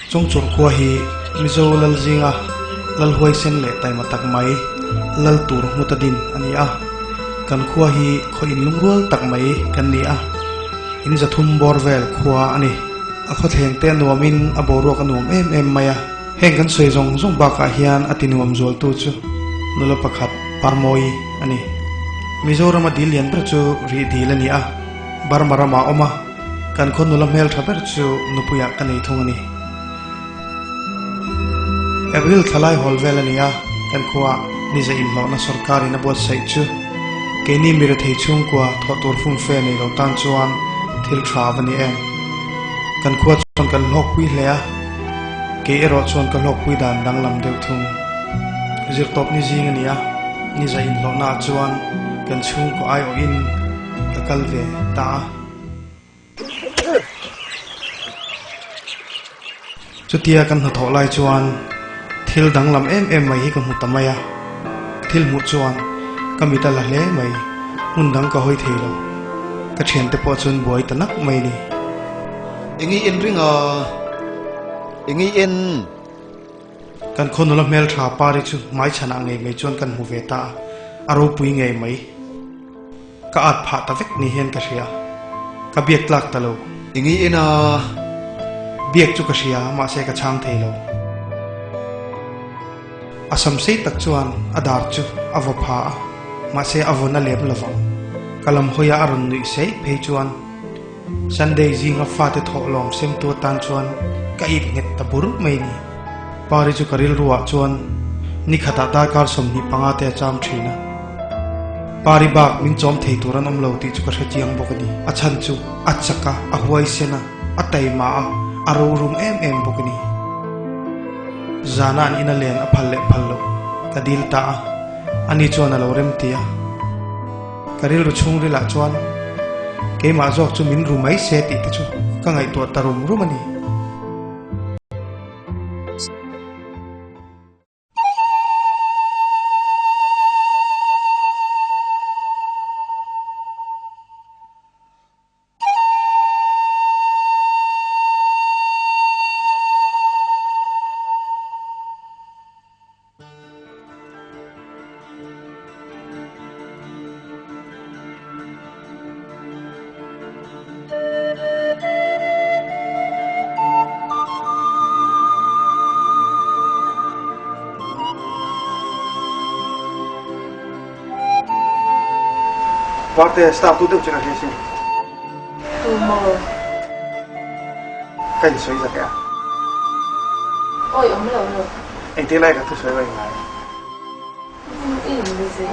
Chawngchawrh khua hi Mizo lal zinga lal huaisen leh taima tak mai lal tur hmuta din a ni a. Kan khua hi khaw inlungrual tak mai kan ni a, in zathum bawr vel khua a ni. A khawthleng te a nuamin a boruak a nuam em em mai a. Heng kan sawi zawng zawng bakah hian a tinuam zualtu chu nula pakhat Parmawi a ni. Mizorama dil lian ber chu rih dil a ni a, Burma ramah a awm a, kan khaw nula hmeltha ber chu nupuiah ka nei thung a ni. April thlalai hawl vel a ni a, kan khuaah niza inhlawhna sorkarin a buatsaih chu keini mirethei chhungkua thawh tur fumfe nei lo tan chuan thil tha a va ni em. Kan khua chuan kan hlawkpui hle a, kei erawh chuan ka hlawkpui dan danglam deuh thung. Zirtawp ni zing a ni a, niza inhlawhnaah chuan kan chhungkaw aiawhin ka kal ve ta a. Chutia kan hnathawh lai chuan thil danglam em em mai hi ka hmu ta mai a, thil hmuh chuan ka mit a la hle mai, hmun dang ka hawi thei lo, ka thiante pawh chuan buai ta nak mai ni. Eng i en ring a, eng i en. Kan khaw nula hmeltha pari chu hmaichhanah ngei mai chuan kan hmu ve ta a, a ropui ngei mai. Ka at phah ta vek ni hian ka hria. Ka biak tlak ta lo. Eng i en a? Biak chu ka hria, mahse ka chhang thei lo. A sam sei tak chuan a dar chu a vaw pha a, mahse a vawn a lem lovang. Ka lam hawi a a rawn nuih sei phei chuan Sunday zinga fate thawh lawm semtu atan chuan ka ip nghet ta bur mai ni. Pari chu ka rilruah chuan ni khatah darkar 25 te a cham thin a. Pari bak min chawm thei tur an awm lo tih chu ka hre chiang bawk a ni. A chhan chu a chak a, a huaisen a, a taima a, a rorum em em bawk a ni. Zana an ina len a phal leh phal loh ka dil ta a, ani chuan a lo rem ti a. Ka rilru chhungrilah chuan keimah zawk chu min ru mai se tih te chu ka ngaihtuah ta rum rum a ni. Parte staff tu deuh chu ka hria sin. Tu maw? Ka insawi zak e a. Awi awm lo lo. Engtik lai ka thusawi lo ingai? I inzi.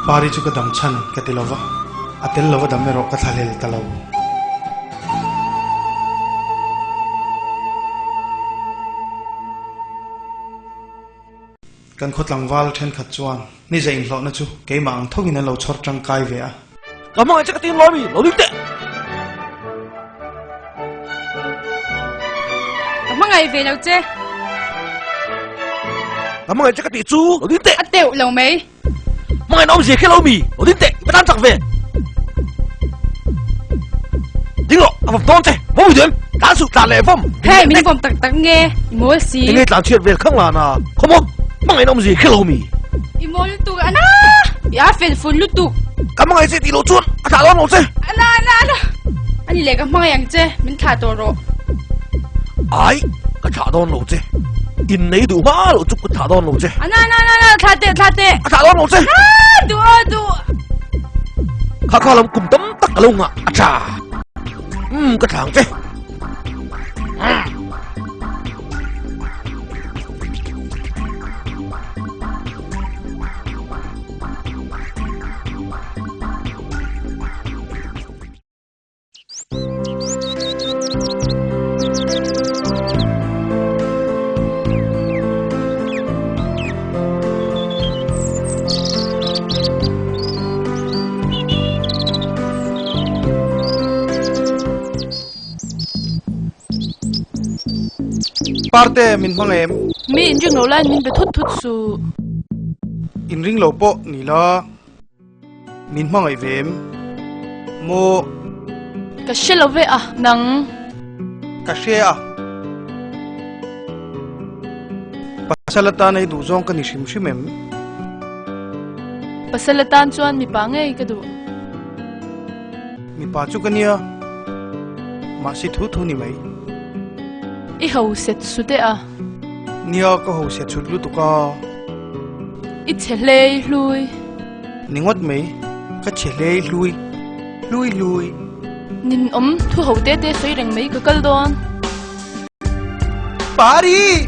Pari chu ka dam chhan ka ti lova, a tel lova dam erawh ka thlahlel ta lo. Kan khaw tlangval thenkhat chuan ni za inhlawhna chu keimah ang thawkin an lo chhawr tangkai ve a. Ka hmangaih che ka tin lo mi, lo ding teh! Ka hmangaih ve lo che. Ka hmangaih che ka tih chu, lo ding teh! A teuh lo mai. Hmangaih na awmzia khe lo mi, lo ding teh, i va tan chak ve. Ding rawh, a vawm dawn che, vawm i duh em? Tlan suh, tlan leh vawm. Hei, min vawm tak tak nge, i mawl si. Enge tlan chhiat vel khang lan a, khaw maw, hmangaih na awmzia khe lo mi. I mawl lutuk, ana! I a fel fun lutuk. Ka hmangaih che tih loh chuan a thlah dawn lo che. Ana, ana, ana! Ani leh ka hmangaih ang che, min thlah tawh rawh. Ai, ka thlah dawn lo che. Innei duh hma loh chu ka thlah dawn lo che. Ana, ana, ana, ana, thlah teh, thlah teh. A thlah dawn lo che. Ah, duh a, duh. Kha kha lam kum tam tak ka lo ngah a tha. Um, ka thlah ang che. Parte, min hmang em? Mi inring lo laiin min be thut thut suh. Inring lo pawh ni la, min hmangaih ve em? Maw? Ka hre lo ve a, nang. Ka hre a. Pasal atan ei duh zawng ka ni hrim hrim em? Pasal atan chuan mipa ngei ka duh. Mipa chu ka nia, mahse thu thu ni mai. I ho set sut e a. Nia, ka ho set sut lutuk a. I chhe hlei hlui. Ni ngawt mai, ka chhe hlei hlui, hlui hlui. Ninawm thu ho te te sawi reng mai ka kal dawn. Pari!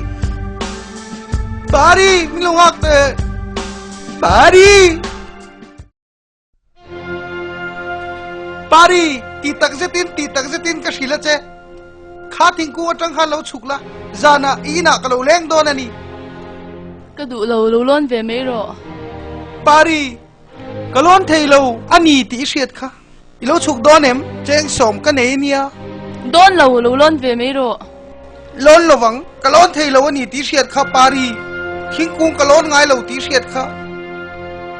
Pari! Min lo nghak teh! Pari! Pari, ti tak zetin, ti tak zetin ka hrilh a che. Kha thingkung atang khan lo chhuk la, zanah i inah ka lo leng dawn a ni. Ka duh lo, lo lawn ve mai rawh. Pari, ka lawn thei lo a ni tih i hriat kha. I lo chhuk dawn em? Cheng sawm ka nei nia. Dawn lo, lo lawn ve mai rawh. Lawn lovang, ka lawn thei lo a ni tih hriat kha Pari, thingkung ka lawn ngai lo tih hriat kha.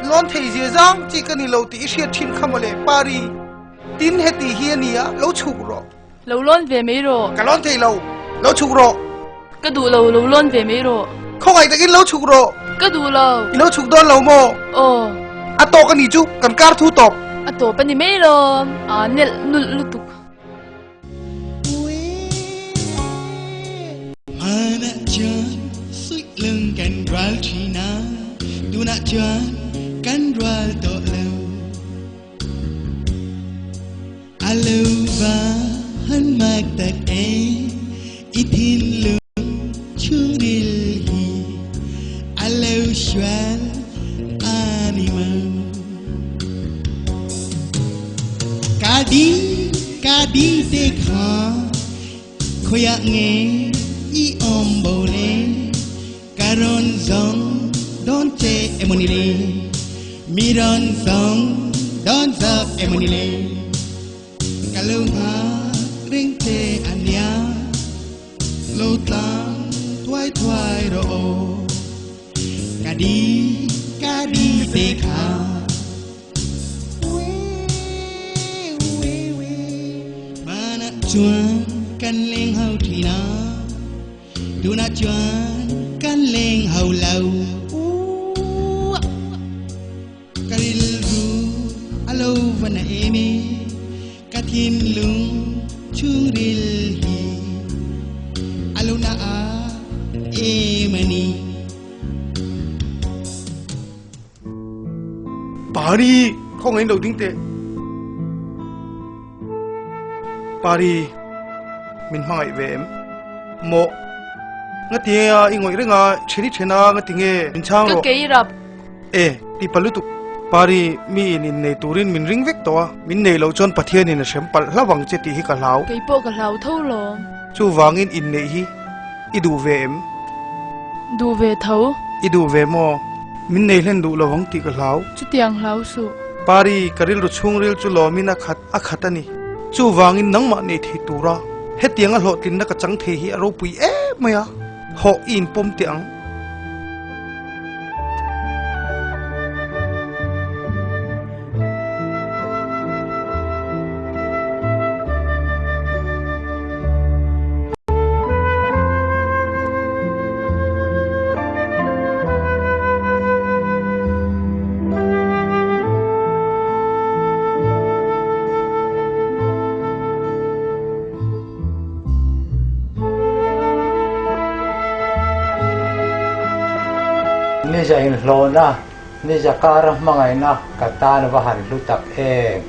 Lawn thei zia zang chi ka ni lo tih i hriat thin kha mawle Pari, tin heti hi a nia, lo chhuk rawh. Lo lawn ve mai rawh. Ka lawn thei lo, lo chhuk rawh. Ka duh lo, lo lawn ve mai rawh. Khawngaih takin lo chhuk rawh. Ka duh lo. I lo chhuk dawn lo maw? Aw. A tawk a ni chu, kan kar thu tawp. A tawp a ni mai lo, aa nelh nulh lutuk. Pari, khawngaih in lo ding teh. Pari, min hmangaih ve em? Maw, ngatinge a i ngawih reng a, then i then a, ngatinge min chhang rawh. Ka kei rap. E, ti pa lutuk. Pari, mi in innei turin min ring vek tawh a, min nei loh chuan Pathianin a hrem palh hlauh ang che tih hi ka hlau. Kei pawh ka hlau tho lawm. Chuvangin inneih hi i duh ve em? Duh ve tho. I duh ve maw? Min nei hlen duh lovang tih ka hlau. Chutiang hlau suh. Pari, ka rilru chhungril chu lawmin a khat a khat a ni. Chuvangin nangmah nei thei tura hetianga hlawhtlinna ka chang thei hi a ropui em mai a, hawh i inpawm teh ang. Ni za inhlawhna, ni za kara hmangaihna ka tan va han hlu tak em?